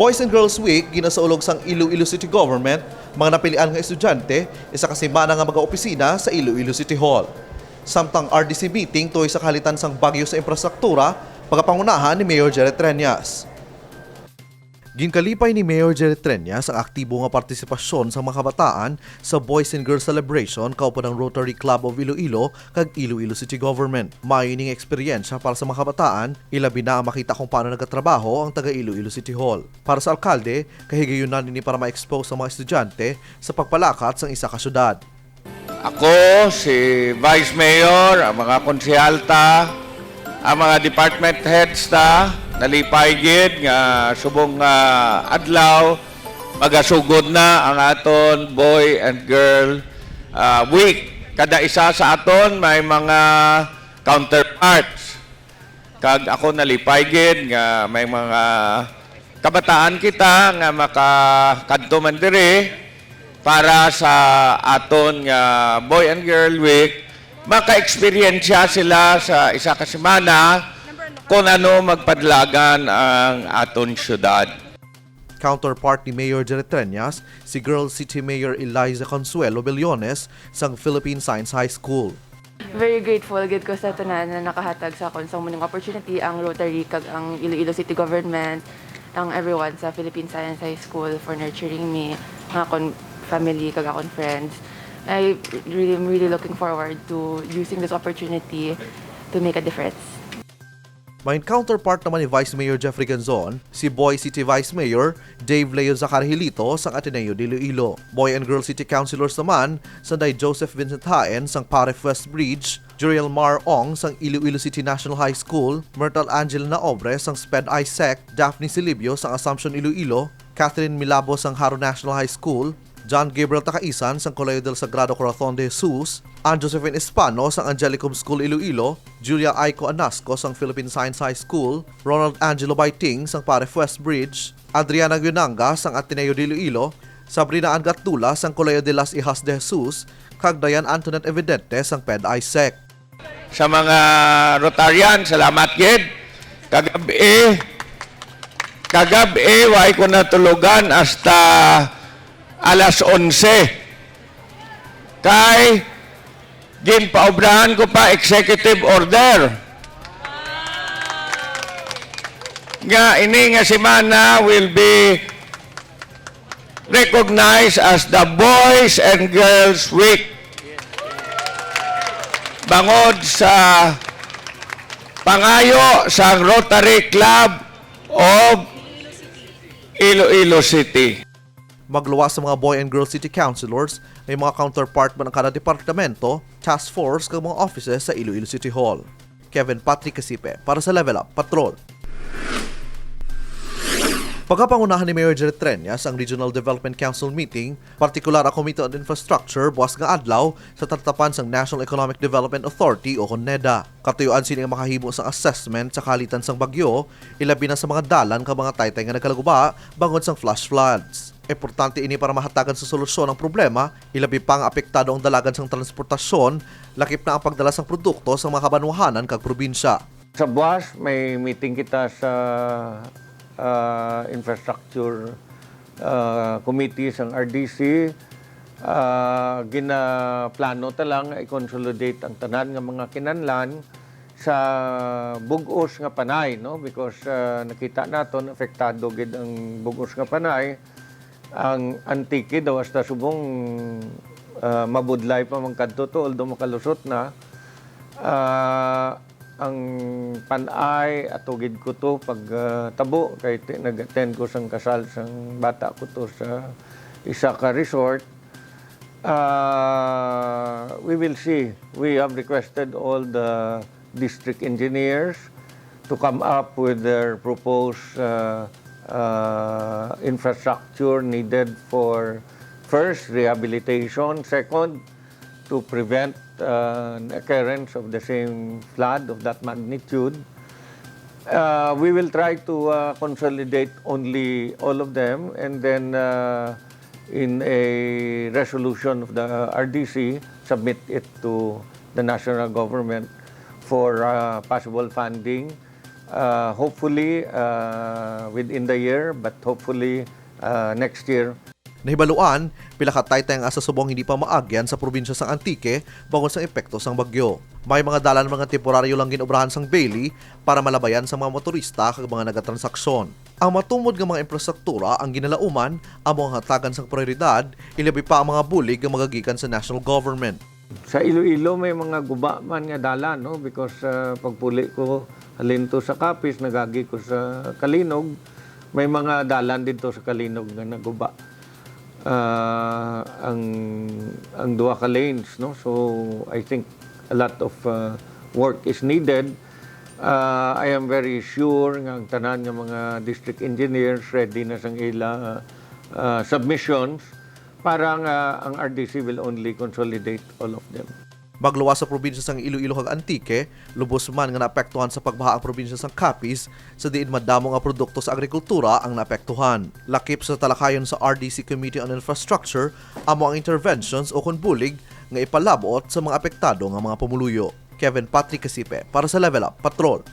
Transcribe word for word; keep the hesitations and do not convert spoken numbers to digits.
Boys and Girls Week ginasaulog sang Iloilo City Government, mga napilian nga estudyante, isa ka semana nga magaopisina sa Iloilo City Hall. Samtang R D C meeting tuhoy sa kahalitan sang bagyo sa infrastruktura, pagapangunahan ni Mayor Jerry Treñas. Ginkalipay ni Mayor Jerry Treñas ang aktibo nga partisipasyon sa mga kabataan sa Boys and Girls Celebration kauban ang Rotary Club of Iloilo kag Iloilo City Government. Maayo ini nga eksperyensya para sa mga kabataan, ilabi na ang makita kung paano nagatrabaho ang taga Iloilo City Hall. Para sa alkalde, kahigayunan ini para ma-expose ang mga estudyante sa pagpalakat sang isa ka syudad. Ako, si Vice Mayor, ang mga konsehalta, ang mga department heads ta, nalipay gid nga subong nga adlaw magasugod na ang aton Boy and Girl, ah, Week. Kada isa sa aton may mga counterparts. Kag ako nalipay gid nga may mga kabataan kita nga makakadto man diri para sa aton nga Boy and Girl Week. Maka-eksperyensya sila sa isa ka semana kung ano magpadalagan ang aton syudad. Counterpart ni Mayor Jerry Treñas, si Girl City Mayor Eliza Consuelo Bellones sang Philippine Science High School. Very grateful gid ko sa tanan na nakahatag sa akon sang muning opportunity, ang Rotary kag ang Iloilo City Government, ang everyone sa Philippine Science High School for nurturing me, ang akon family kag akon friends. I really, I'm really looking forward to using this opportunity to make a difference. Main counterpart naman ni Vice Mayor Jeffrey Ganzon, si Boy City Vice Mayor Dave Leo Zacar Hilito sang Ateneo de Iloilo. Boy and Girl City Councilors naman, sanday Joseph Vincent Haen sang Pare West Bridge, Juriel Mar Ong sang Iloilo City National High School, Myrtle Angelina Obre sang SPED ISEC, Daphne Silibio sang Assumption Iloilo, Catherine Milabo sang Jaro National High School, John Gabriel Takaisan sang Colegio del Sagrado Corazon de Jesus, Ann Josephine Espano sang Angelicum School Iloilo, Julia Aiko Anasco sang Philippine Science High School, Ronald Angelo Baiting sang Pare West Bridge, Adriana Guinanga sang Ateneo de Iloilo, Sabrina Ann Gatdula sang Colegio de las Hijas de Jesus, kag Diane Antoinette Evidente sang PED ISEC. Sa mga Rotarian, salamat gid. Kagab-i, kagab-i, way ko natulugan hasta alas onse. Kay ginpaobrahan ko pa executive order nga ini nga semana will be recognized as the Boys and Girls Week. Bangod sa pangayo sa Rotary Club of Iloilo City. Magluwas sa mga Boy and Girl City Councilors, may mga counterpart man ang kada departamento, task force, kag mga offices sa Iloilo City Hall. Kevin Patrick Casipe para sa Level Up Patrol. Pagkapangunahan ni Mayor Jerry Treñas ang Regional Development Council meeting, partikular ang Committee on Infrastructure, buas nga adlaw sa tatapan sang National Economic Development Authority o kon NEDA. Katuyuan sini ang makahimo sang assessment sa kahalitan sang bagyo, ilabi na sa mga dalan kag mga taytay nga nagkalaguba bangod sang flash floods. Importante ini para mahatagan sa solusyon ang problema, ilabi pa nga apektado ang dalagan sang transportasyon, lakip na ang pagdala sang produkto sa mga kabanwahanan kag probinsya. Sa buas, may meeting kita sa, ah, infrastructure, ah, committee sang R D C. Ah, ginaplano ta lang nga i-consolidate ang tanan nga mga kinahanglan sa bug-os nga panay, no? Because, ah, nakita naton apektado gid ang bug-os nga panay. Ang Antique daw hasta subong, ah, mabudlay pa man kadto to, although makalusot na. Ah, ang Panay, ato gid ko to pag, ah, tabo, kay ti-, nag-attend ko sang kasal sang bata ko to sa isa ka resort. Ah, we will see. We have requested all the district engineers to come up with their proposed, uh, uh, infrastructure needed for, first, rehabilitation, second, to prevent, uh, an occurrence of the same flood of that magnitude. Uh, we will try to, uh, consolidate only all of them, and then, uh, in a resolution of the R D C, submit it to the national government for, uh, possible funding. Uh, hopefully, uh, within the year, but hopefully, uh, next year. Nahibaluan, pila ka taytay ang asa subong hindi pa maagyan sa probinsya sang Antique bangod sang epekto sang bagyo. May mga dalan man nga temporaryo lang gin-obrahan sang Bailey para malabayan sa mga motorista kag mga nagatransaksyon. Ang matumod nga mga infrastruktura ang ginalauman amo ang hatagan sang prioridad, ilabi pa ang mga bulig nga magagikan sa national government. Sa Iloilo may mga guba man nga dalan, no, because uh, pagpuli ko halin to sa Capiz, nagagi ko sa Calinog, may mga dalan dito sa Calinog nga naguba. Uh, ang ang duha ka lanes, no, so I think a lot of uh, work is needed. Uh, I am very sure nga ang tanan nga mga district engineers ready na sang ila uh, submissions para nga ang R D C will only consolidate all of them. Magluwas sa probinsya sang Iloilo kag Antique, lubos man nga naapektuhan sa pagbaha ang probinsya sang Capiz, sa diin madamo nga produkto sa agrikultura ang naapektuhan. Lakip sa talakayon sa R D C Committee on Infrastructure amo ang interventions o kon bulig nga ipalabot sa mga apektado nga mga pumuluyo. Kevin Patrick Casipe para sa Level Up Patrol.